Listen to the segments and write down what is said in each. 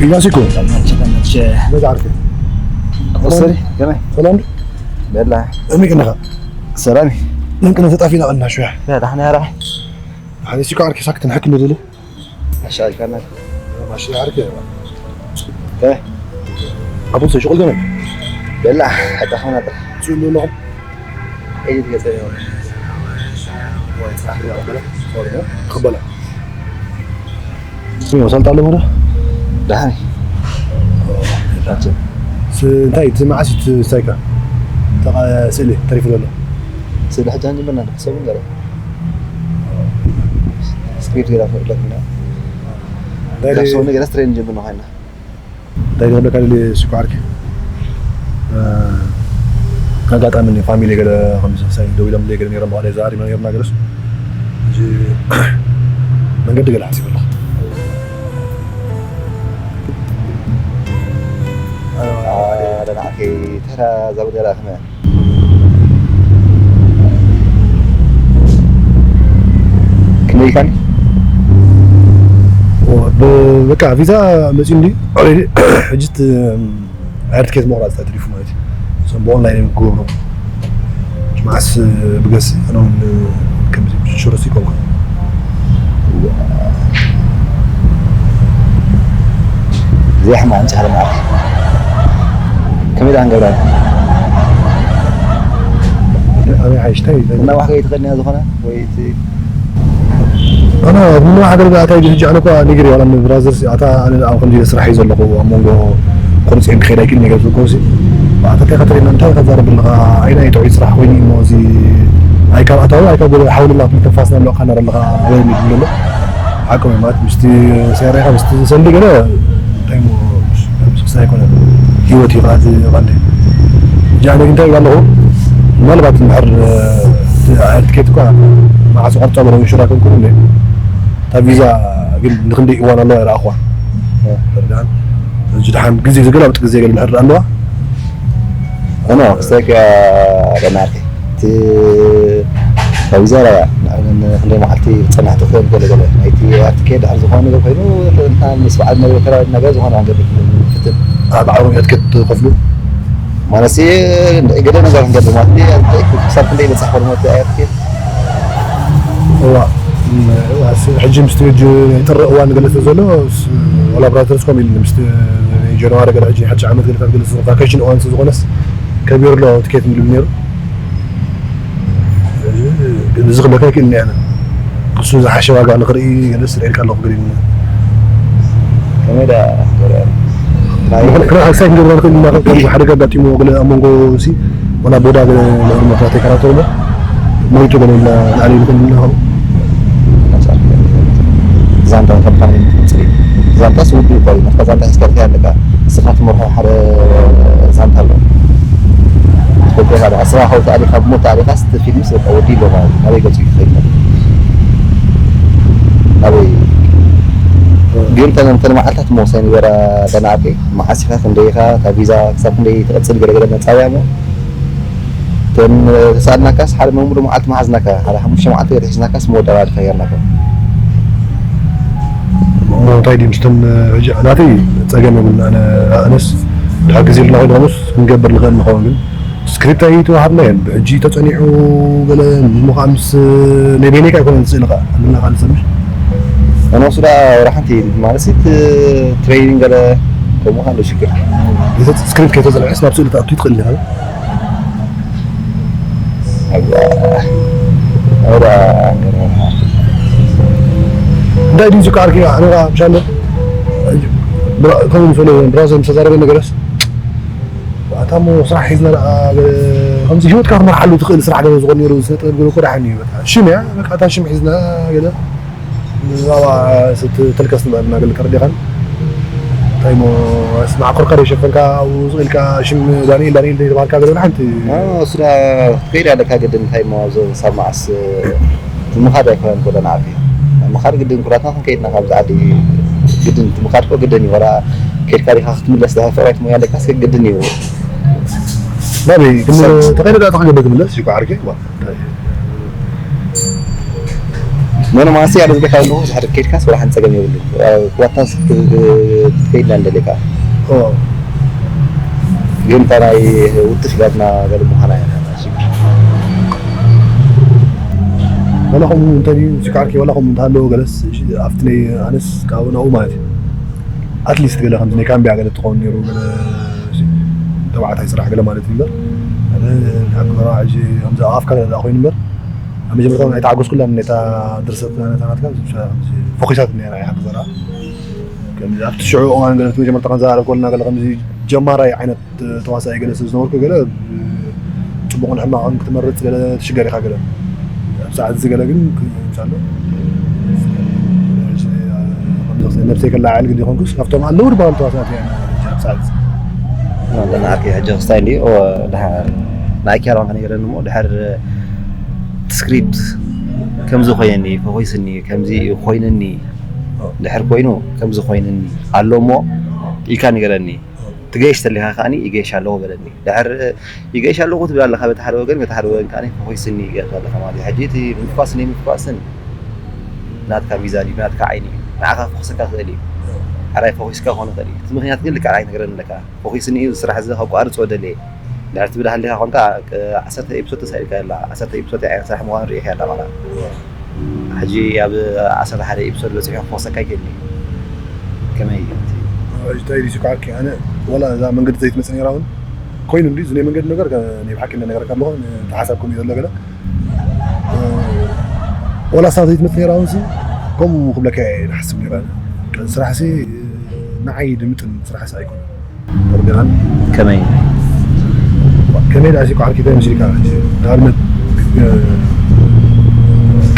ኢጋሲኮ ተመቸ ተመቸ። በዛ ዓርኪ። ወሰሪ፣ ከመይ? ሰላም ዶ? በላ። እሚ ቅንኻ? ሰላም። ምን ቅነ ተጣፊና ቀና ሸያ። ያ ዳሕና ያራ። ሓደ ሲኮ ዓርኪ ሳክት ንሕክ ንድሉ። ማሻ ኣልካና። ማሻ ዓርኪ። እ? ኣቡን ሰ ሽቁል ገመ? በላ፣ ሓጣኸና ጥራሕ። ጽሉ ኣለኹም? ቀይድ ገጸ። ወይ፣ ጻሕ፣ ወይ፣ ጻሕ። ክበላ። ስሚ ወሰልት ኣለኹ ዶ? ደሓን። ስ-፣ እንታይ፣ እቲ መዓስ እቲ ስታይካ? ተቓ-፣ ስእሊ ተሪፉ ዘሎ? ስእሊ ሕጂ ኣንጅመርና፣ ሰሙን ገለ። ስክሪፕት ገለ ፈርለትና። እንታይ ደ-፣ ሰሙን ገለ ስትሬን ጀምርና ኮይና። እንታይ ደለካ ደሊ ስኳርኪ? እ፣ ኣጋጣሚ ፋሚሊ ገለ ከም ዝሳይ ደው ኢሎም ገለ ነይሮም፣ ብኋላ ይዛሪብና ነይርና ገለስ። እዚ መንገዲ ገለ ሓሲብ ኣለኹ። ኣረ፣ ንዓኺ ተራ ዛብር ገለ ኣኽመ። ክንደይ ኢልካኒ? ብ-፣ በቃ ቪዛ መፂኡ እንዲ ኦልሬዲ ሕጂ እቲ ኣየር ትኬት ምቑራፅ ተሪፉ ማለት እዩ። እዞም ብኦንላይን እዮም ክገብሩ። መዓስ ብገስ ኣነ እውን ከምዚ ሽረስ ይኮንኩ። እዚኣ ሕማቕ እንጫ ሃለ መዓልቲ። ከመይ ደኣ ክንገብራ? ኣበይ ሓይሽ እንታይ? እና ዋሕከ ይትኸድንያ ዝኾነ ወይ እቲ ኣነ ኣብ ምንዋ ሃገር ኣታይ ሕጂ ኣነ እኳ ንግሪ ዋላ ብራዘርስ ኣታ ኣነ ኣብ ከምዚ ኢለ ስራሕ እዩ ዘለኹ ኣብ መንጎ ቁርፂ ክኸይድ ኣይክእል ነገር ዝኮሲ ኣታ እንታይ ከተሪና እንታይ ከዛረብ ኣለኻ ኣይና ይጥዑይ ስራሕ ኮይኑ እሞ እዚ ኣይ ካብ ኣታዊ ኣይ ካብ ገለ ሓውልላ ትንፋስና ኣለካ ናር ኣለኻ ወይ ይብሉ ኣሎ ሓቆም ማለት ምስቲ ሰሪኻ ምስቲ ሰንዲ ገለ እንታይ እሞ ክሳይ ኣይኮነ ህይወት እዩ ቃቲ ቃንዲ ጃነ እንታይ ኣለኹ ምናልባት እንድሕር ትኬት እኳ መዓስ ቆርጾ ብለው ሽራ ክንኩን እንዴ እታ ቪዛ ግን ንክንደይ እዋን ኣለዋ ይረኣኹዋ ተርዳን እዚ ድሓን ግዜ ዝገላብጥ ግዜ ገለ እንድሕር ኣለዋ ኣኖ ክስተኪያ ደናርኪ እቲ እታ ቪዛ ራያ ንዕን ክንደይ መዓልቲ ክጸንሕ ትኽእል ገለ ገለ ናይቲ ኣርትኬ ድሓር ዝኾነ ነገር ኮይኑ እንታ ምስ በዓል ነገር ተራ ነገር ዝኾነ ነገር ፍትን ኣብ ዓረብያ ትኬት ትኸፍሉ ማለት ገለ ነገር ክንገብር ማለት ክሳብ ክንደይ በጻሕ ኮል ማለት ኣያትኬ እዋ ሕጂ ምስቲ ጥሪ እዋን ገለ ስለ ዘሎ ወላ ብራዘርስ ኮም ኢሉ ምስቲ ጀንዋሪ ገለ ሕጂ ሓድሽ ዓመት ገለታት ገለ ቫኬሽን እዋን ስለ ዝኾነስ ከቢሩ ኣሎ ትኬት ንብል ነይሩ እዚ ክለካ ይክእል እኒኣነ እሱ ዝሓሸ ዋጋ ንክርኢ ገለስ ርኤልካ ኣለኹ ገለ ይብልና ከመይ ደኣ ንኽእል ሓሳይ ክንገብራ ንኽእል ኢና ከም ከምዚ ሓደጋ ኣጋጢሞ ገለ ኣብ መንጎ ሲ ወላ ቦዳ ገለ ንህርመት ናተይ ካራክተር እሞ ሞይቱ ገለ ኢልና ንዓሊ ንኽእል ኢና ዛንታ ከብካኒ ዛንታ ስውዱ ይባል ናትካ ዛንታ ሒዝካ ኣለካ ንስኻ ትመርሖ ሓደ ዛንታ ኣሎ ትፈልጦ ኢኻ ደኣ ስራ ከውታ ኣሊካ ብሞት ኣሊካ ስቲ ፊልምስ በቃ ወዲ ኢሎ ማለት ናበይ ገጹ ይኸይድ ናበይ ግን ተን ተን መዓልታት መወሳይ ንገራ ተናዓርከይ መዓስ ኢኻ ክንደይ ኢኻ እታ ቪዛ ክሳብ ክንደይ ትቐጽል ገለገለ መጻብያ እሞ እተን ተሳእልናካስ ሓደ መሙሉ መዓልቲ መሓዝናካ ሓደ ሓሙሽተ መዓልቲ ገለ ሒዝናካስ መወዳእታ ተኸየርናካ እሞ እንታይ ድዩ ምስተን ሕጂ ናተይ ጸገም የብልና ኣነ ኣነስ ድሓር ግዜ ኢልና ኮይኑ ኸምስ ክንገብር ንኽእል ንኸውን ግን ስክሪፕት ኣይተዋሃብናየን ብሕጂ ተጸኒዑ ገለ ምዃ ምስ ናይ በይነይ ከኣ ኣይኮነን ስእሊ ከኣ ኣለና ከኣ ንሰምሽ ኣነ ወስዳ ወላ ሓንቲ ማለት ትሬኒንግ ገለ ከምኡ ከኣ ሽግር ስክሪፕት ከይተጸንዐስ ናብ ስእሊ ተኣቱ ትኽእል ኢኻ እንታይ ድዩ ዝከኣልክ ኣነ ምሻለ ከምኡ ምስ ብራዘር ምስ ተዛረበ ነገረስ ኣታ እሞ ስራሕ ሒዝና ደኣ ከምዚ ሂወትካ ክትመርሓሉ ትኽእል ስራሕ ገለ ዝኾነ ነይሩ ስነ ጥበብ ገለ እኮ ደሓን እዩ በቃ ሽም እያ በቃ እታ ሽም ሒዝና ገለ ብዛዕባ ተልከስ ንበልና ገለ ተረዲኻን እንታይ እሞ ማዕኮርካ ዘይሸፈንካ ኣብኡ ዝቕ ኢልካ ሽም ዳንኤል ዳንኤል ዘይተባሃልካ ገለ ሓንቲ ስዳ ክትከይድ ኣለካ ግድን እንታይ እሞ ኣብዚ ሳብ መዓስ ምኻድ ኣይኮነን ጎደና ዓርኪ ምኻድ ግድን ኩላትና ክንከይድና ካብዚ ዓዲ ግድን ምኻድ ኮ ግድን እዩ ወላ ከይድካ ዲኻ ክትምለስ ድሕር ፍቕሪ ትሞያ ኣለካስ ግድን እዩ ናበይ ተኸይደ ዳታ ክገበ ክምለስ እዩ ዓርኪ መነ ማሲ ኣብ ዝገካ ኣለኹ ድሕሪ ከይድካስ ወላ ሓንቲ ጸገም የብሉን። ዋታስ ክትከይድና እንደለካ። ግን እንታይ ናይ ውትፍ ጋትና ገለ ምዃና እያ። ወላ ከምኡ እንተድዩ ሽካርኪ ወላ ከምኡ እንተሃለዎ ገለስ ኣብቲ ናይ ኣነስ ካብኡ ናብኡ ማለት እዩ። ኣትሊስት ገለ ከምዚ ናይ ካምቢያ ገለ ትኸውን ነይሩ ገለ ተባዕታይ ስራሕ ገለ ማለት እዩ እምበር ሓደ ሓገራ ሕጂ ከምዚ ኣፍካ ገለ ኮይኑ እምበር ኣብ መጀመርታ ኣይተዓገስኩላን ነታ ድርሰት ነታ ናትካ ፎኪሳት ነራ ሓገራ ከምዚ ኣብቲ ሽዑ እዋን ገለ መጀመርታ ከንዘራረብ ከልና ገለ ከምዚ ጀማራይ ዓይነት ተዋሳኢ ገለ ስለ ዝነበርኩ ገለ ጽቡቕን ሕማቕን ክትመርጽ ገለ ትሽገር ኢኻ ገለ ኣብ ሰዓት እዚ ገለ ግን ምሳሎ ነብሰይ ከላዓል ግን ይኾንኩስ ካብቶም ኣለዉ ዝበሃሉ ተዋሳእቲ እያ ኣብ ሰዓት እዚ ናኪ ሕጂ ክስታይ እንዲ ድሓር ናኪ ኣርባን ከነገረኒ እሞ ድሓር ስክሪፕት ከምዚ ኮይነኒ ፈኾይስኒ ከምዚ ኮይነኒ ድሕር ኮይኑ ከምዚ ኮይነኒ ኣሎ እሞ ኢልካ ንገረኒ ትገይሽ ተሊኻ ከዓኒ ይገይሽ ኣለዎ በለኒ ድሕር ይገይሽ ኣለኹ ትብል ኣለኻ በቲ ሓደ ወገን በቲ ሓደ ወገን ከዓኒ ፈኾይስኒ ይገይሽ ኣለኻ ማለት እዩ ሕጂ እቲ ምፍኳስ ናይ ምፍኳስን ናትካ ሚዛን እዩ ናትካ ዓይኒ እዩ ንዓኻ ፈኹሰካ ክእል እዩ ሓራይ ፈኺስካ ክኾን ይኽእል እዩ እቲ ምክንያት ግን ልክዕ ኣይነግረን ኣለካ ፈኺስኒ እዩ ስራሕ እዚ ከቋርጾ ደልየ ድሕር ትብል ሃሊኻ ኮንካ ዓሰርተ ኤፒሶድ ተሳኢልካ ኣላ ዓሰርተ ኤፒሶድ ዓይነት ስራሕ ምዃኑ ርኢኻ ኣላ ማለት ሕጂ ኣብ ዓሰርተ ሓደ ኤፒሶድ በፂሑ ክፈኽሰካ ይክእል እዩ ከመይ እዩ እቲ ሕጂ እንታይ ኢሉ ይስኳዓኪ ኣነ ወላ እዛ መንገዲ ዘይትመፅእ ነራ እውን ኮይኑ እንዲ እዚ ናይ መንገዲ ነገር ናይ ብሓቂ እናነገረካ ኣለኹ ተሓሳብ ከምኡ ዘሎ ገለ ወላ ሳብ ዘይትመፅእ ነራ እውን ከምኡ ክብለካ እየ ንሓስብ ነራ ስራሕ ሲ ንዓይ ድምፅን ስራሕ ሲ ኣይኮነ ተርቢኻን ከመይ ከመይ ደኣ ሲ ኳዕርኪ እንታይ መሲልካ ንኣብነት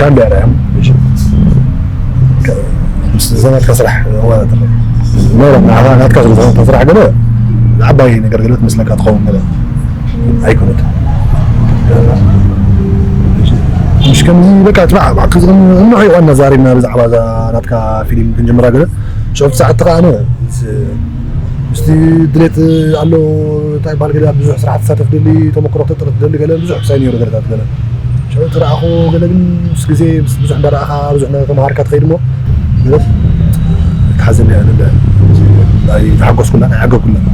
ካምቢያ ዳ እዮም ምስ ዘመድካ ስራሕ ወዳድር ኖረ ናትካ ስለ ዝኾነ ስራሕ ገለ ዓባይ ነገር ገለ ትመስለካ ትኸውን ገለ ኣይኮነት ምሽ ከምዚ በቃ ትባዕ ባዕክ ዝቕም እንሆ ይዋና ዛሪብና ብዛዕባ እዛ ናትካ ፊልም ክንጅምራ ገለ ሸፍቲ ሰዓት ተኸኣነ ምስቲ ድሌት ኣሎ እንታይ ባል ገለ ብዙሕ ስራሕ ትሳተፍ ደሊ ተመክሮ ክተጥርት ደሊ ገለ ብዙሕ ክሳይ ነይሩ ገለታት ገለ ሽዑ ትረኣኹ ገለ ግን ምስ ግዜ ምስ ብዙሕ እንዳረኣኻ ብዙሕ ተመሃርካ ትኸይድ እሞ ገለ ተሓዘኒ ኣነ ኣይተሓጎስኩላን ኣይዓገብኩላን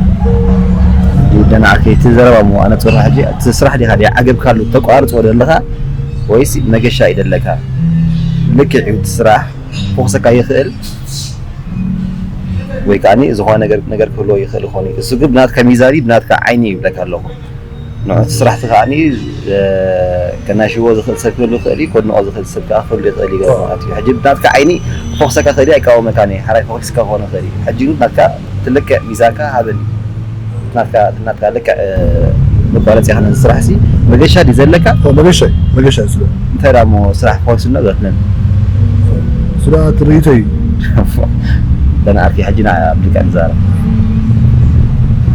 ደና ዓርከይ እቲ ዘረባ እሞ ኣነ ፅርና ሕጂ እቲ ስራሕ ዲኻ ዲ ዓገብካሉ ተቋርፆ ደለኻ ወይስ መገሻ እዩ ደለካ ልክዕ እዩ እቲ ስራሕ ክወቅሰካ ይኽእል ወይ ከዓ ዝኾነ ነገር ነገር ክህልዎ ይኽእል ይኾን እዩ። እሱ ግን ብናትካ ሚዛን እዩ ብናትካ ዓይኒ እዩ ይብለካ ኣለኹ። ንዑ እቲ ስራሕቲ ከዓ ከናሽዎ ዝኽእል ሰብ ክህሉ ይኽእል እዩ፣ ከድንቆ ዝኽእል ሰብ ከዓ ክህሉ ይኽእል እዩ ማለት እዩ። ሕጂ ብናትካ ዓይኒ ክፎክሰካ ክእል እዩ ኣይቃወመካን እየ፣ ሓራይ ፎኪስካ ክኾን ይኽእል እዩ። ሕጂ ግን ናትካ ትልክዕ ሚዛንካ ሃበኒ። ናትካ ናትካ ልክዕ መቋረፂ ይኮነ ስራሕ ሲ መገሻ ድዩ ዘለካ? መገሻ መገሻ ስለ እንታይ ዳ እሞ ስራሕ ፎርስ ነው ዘትነን ስለ ትርኢቶ እዩ ደና ዓርኪ ሕጂ ና ኣብ ልክዕ ንዛረብ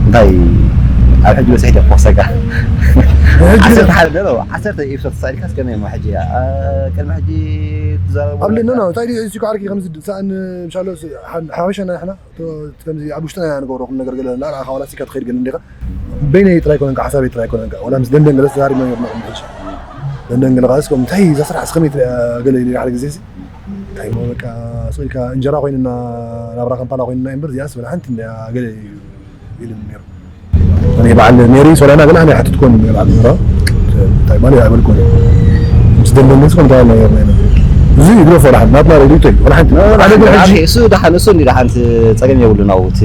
እንታይ ኣብ ሕጂ በፂሒ ደ ፎርሰካ ዓሰርተ ሓደ ዶ ዓሰርተ ኤፒሶድ ተሳኢልካ እስከመይ እሞ ሕጂ ቅድሚ ሕጂ ትዛረቡ ኣብ ልኖ ነው እንታይ ዲዩ እዚ ዓርኪ ከምዚ ሰኣን ምሻሎ ሓበሻ ና ንሕና ከምዚ ኣብ ውሽጥና ኢና ንገብሮ ኩሉ ነገር ገለ ንርኣኻ ዋላ ሲካ ትኸይድ ገለ እንዲኻ በይነይ ጥራይ ኮነንካ ሓሳበይ ጥራይ ኮነንካ ዋላ ምስ ደንደን ገለ ተዛሪብና ነርና ቅድሚ ሕጂ ደንደን ገለ ኻስ ከም እንታይ እዛ ስራሕ እስከመይ ትሪኣ ገለ ኢሉ ሓደ ግዜ ሲ እንታይ ሞ በቃ ስቕ ኢልካ እንጀራ ኮይንና ናብራ ከምፓላ ኮይንና እምበር እዚኣ ስበላ ሓንቲ እንዲያ ገለ ኢሉ ነይሩ ናይ በዓል ሜሪ ሶላና ግን ኣነ ሓትትኮን በዓል ሜራ እንታይ ማለት ኣይበልኮን ምስ ደንደን ግን ስኮን ተባለ ነርና እዚ ይግረፎ ደሓን ናትና ሬዲዮ ተይ ወላ ሓንቲ ሓደ ግን ሕጂ እሱ ደሓን እሱ እንዲ ደሓን ጸገም የብሉን ኣብኡ እቲ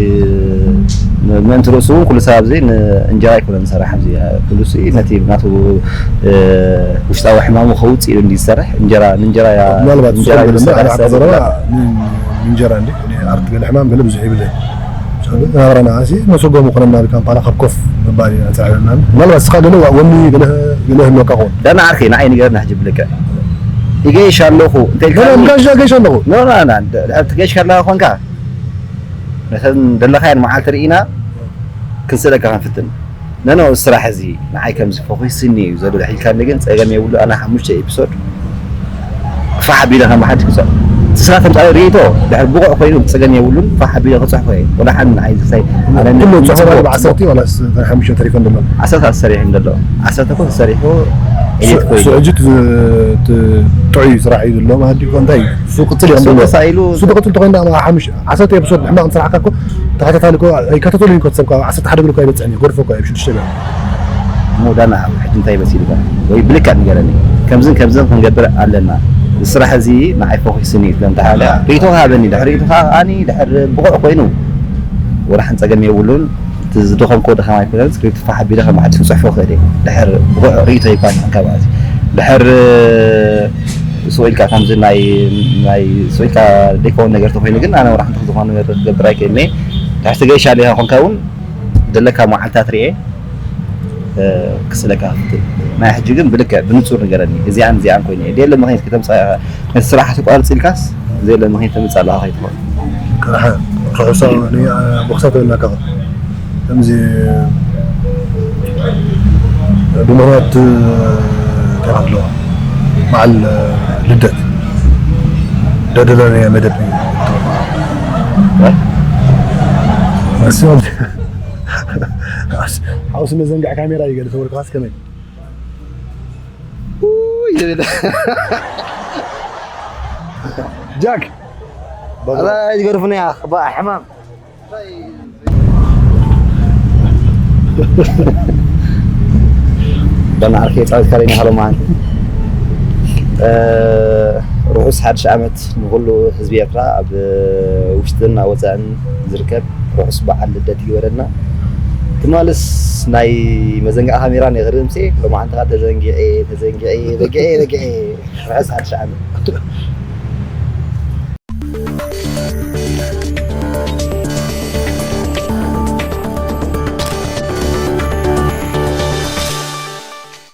ምእንቲ ርእሱ እውን ኩሉ ሰብ ኣብዚ ንእንጀራ ኣይኮነን ዝሰርሕ ኣብዚ ኩሉ ሲ ነቲ ናቱ ውሽጣዊ ሕማሙ ከውፅእ ኢሉ እንዲ ዝሰርሕ እንጀራ ንእንጀራ እያ ምናልባት እንጀራ ዝሰርሕ ዘረባ እንጀራ እንዲ ኣርት ገለ ሕማም ገለ ብዙሕ ይብለ ናብራና ኣሲ መሰጎሙ ኮነና ብካምፓላ ካብ ኮፍ ምባል ኢና ንሰርሕ ዘለና ምናልባት ስኻ ገለ ወኒ ገለ ህልወካ ኾን ዳና ዓርከይ ንዓይ ንገርና ሕጂ ብልክዕ ይገይሽ ኣለኹ እንተ ኢልካ ገለ ምጋሽ ገይሽ ኣለኹ ኖ ና ና ትገይሽ ከለኻ ኮንካ ነተን ደለኻየን መዓልቲ ርኢና ክንስእለካ ክንፍትን ነኖ ስራሕ እዚ ንዓይ ከምዚ ፈኺስኒ እዩ ዘሎ ሒልካ ግን ጸገም የብሉ ኣና ሓሙሽተ ኤፒሶድ ፋሕ ቢለ ከም ሓንቲ ክጸ ንስኻ ከም ጻዕሪ ርእይቶ ድሕር ብቑዕ ኮይኑ ጸገም የብሉን። ፋሕ ኣቢሉ ክጽሕፎ እየ። ወላ ሓን ንዓይ ዝሳይ ኣነ ኩሉ ጽሑፍ ጽቡቕ፣ ብዓሰርተ ጽቡቕ። ዋላስ ሓሙሽተ ተሪፈን ዘሎ? ዓሰርተ ተሰሪሑ ዘሎ። ዓሰርተ እኮ ተሰሪሑ ኤዲት ኮይኑ። ስዕጅት ጥዑይ ስራሕ እዩ ዘሎ። ማዲ እኮ እንታይ እዩ? እሱ ቅጽል እዩ እሱ ዘሎ። ተሳኢሉ እሱ ተቐጽል ተኾይና ሓሙሽ-፣ ዓሰርተ ኤፒሶድ ሕማቕ ስራሕካ እኮ ተኸታታሊ እኮ ኣይከታተሉን እኮ ሰብ ካብ ዓሰርተ ሓደ ግሩ እኮ ኣይበጽሕን እዩ። ጎርፎ እኮ እዩ ሽዱሽተ ገና። ሞዳና ኣብ ሕጂ እንታይ መሲልካ? ወይ ብልክዕ ንገረኒ። ከምዝን ከምዝን ክንገብር ኣለና። እዚ ስራሕ እዚ ንዓይ ፎኪስኒ እዩ። ስለምንታይ ሓደ ርእይቶ ሃበኒ። ድሕሪ ርእይቶ ከኣ ኣኒ ድሕር ብቑዕ ኮይኑ ወላ ሓን ጸገም የብሉን። እቲ ዝደኸምክዎ ድኻም ኣይኮነን። ስክሪፕት ፋሕ ኣቢለ ከም ሓድሽ ክጽሕፎ ክእል እየ። ድሕር ብቑዕ ርእይቶ ይባል ካብ ኣዚ። ድሕር ስቕ ኢልካ ከምዚ ናይ፣ ናይ ስቕ ኢልካ ዘይከውን ነገር ተኾይኑ ግን ኣነ ወላ ሓንቲ ዝኾነ ነገር ክገብር ኣይክእልን እየ። ድሕር ትገሻ ዲኻ ኮንካ እውን ደለካ መዓልታት ርኤ፣ እ፣ ክስለካ ክፍትን። ናይ ሕጂ ግን ብልክዕ ብንጹር ንገረኒ። እዚኣን እዚኣን ኮይነ እየ። ደለ ምኽንያት ከተምጽኣ፣ ነቲ ስራሕ ተቋርጽ ኢልካስ፣ ዘየለ ምኽንያት ተምጽእ ኣለኻ ከይትኾን። ከርሐ፣ ርሑሳ፣ ኒ-፣ አ፣ ቦክሳ ተበልና ከኸ። ከምዚ ብምኽንያት እንታይ ኣለዋ? በዓል ልደት ደደለናዮ መደብ እዩ። መስል ሓውሲ መዘንግዕ ካሜራ እዩ ገለ ተወርቅኻስ ከመይ? ውይ፣ ይብል። ጃክ! ኣላ ይገርፍኒ እያ፣ ክባ ሕማም። በና ዓርከይ ጻዊት ካለኝ ሃሎ ማን። እ፣ ርሑስ ሓድሽ ዓመት ንኹሉ ህዝቢ ኤርትራ ኣብ ውሽጥን ኣብ ወጻእን ዝርከብ ርሑስ በዓል ልደት ይግበረልና። ትማልስ ናይ መዘንግዓ ካሜራ ናይ ክርኢ ምሴ ሎማዓንቲ ከኣ ተዘንጊዐ፣ ተዘንጊዐ፣ በጊዐ፣ በጊዐ። ርሑስ ሓድሽ ዓመት።